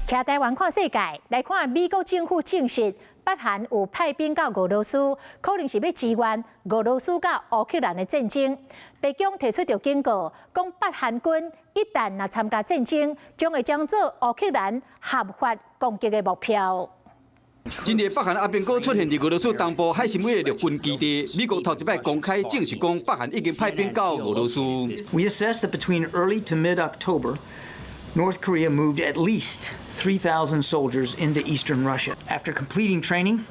徛台灣看世界，來看美國政府證實，北韓有派兵到俄羅斯，可能是欲支援俄羅斯佮烏克蘭的戰爭。白宮提出著警告，講北韓軍一旦若參加戰爭，將會將做烏克蘭合法攻擊的目標。針對北韓阿兵哥出現佇俄羅斯東部海參崴的陸軍基地，美國頭一擺公開證實講，北韓已經派兵到俄羅斯。 We assess that between early to mid-October, North Korea moved at least 3,000 soldiers into eastern Russia. After completing training,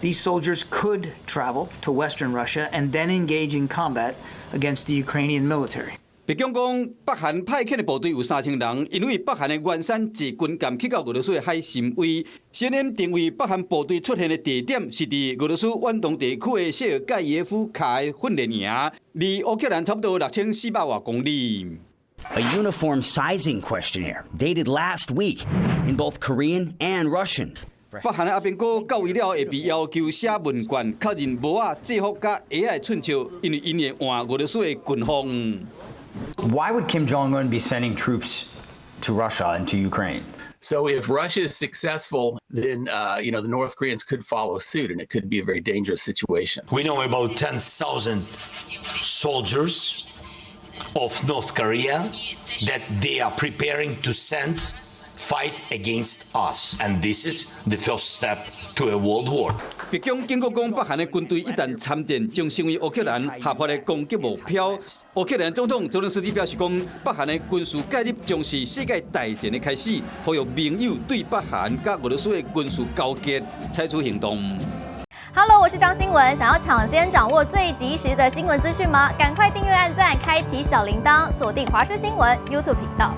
these soldiers could travel to western Russia and then engage in combat against the Ukrainian military. 白宮講，北韓派遣的部隊有3000人，因為北韓的元山坐軍艦去到俄羅斯的海參崴。CNN 定位北韓部隊出現的地點是佇俄羅斯遠東地區的謝爾蓋耶夫卡的訓練營，離烏克蘭差不多6400外公里。 A uniform sizing questionnaire dated last week in both Korean and Russian. 北韓的阿兵哥到位了後，會被要求寫問卷，確認帽仔、制服佮鞋仔的寸尺，因為𪜶會換俄羅斯的軍服。 Why would Kim Jong Un be sending troops to Russia and to Ukraine? So if Russia is successful, then the North Koreans could follow suit, and it could be a very dangerous situation. We know about 10,000 soldiers of North Korea that they are preparing to send fight against us. And this is the first step to a world war. 白宮警告講，北韓的軍隊一旦參戰，將成為烏克蘭合法的攻擊目標。烏克蘭總統澤倫斯基表示講，北韓的軍事介入將是世界大戰的開始，呼籲盟友對北韓佮俄羅斯的軍事勾結採取行動。 Hello，我是張新聞，想要搶先掌握最及時的新聞資訊嗎？趕快訂閱、按讚、開啟小鈴鐺，鎖定華視新聞 YouTube 頻道。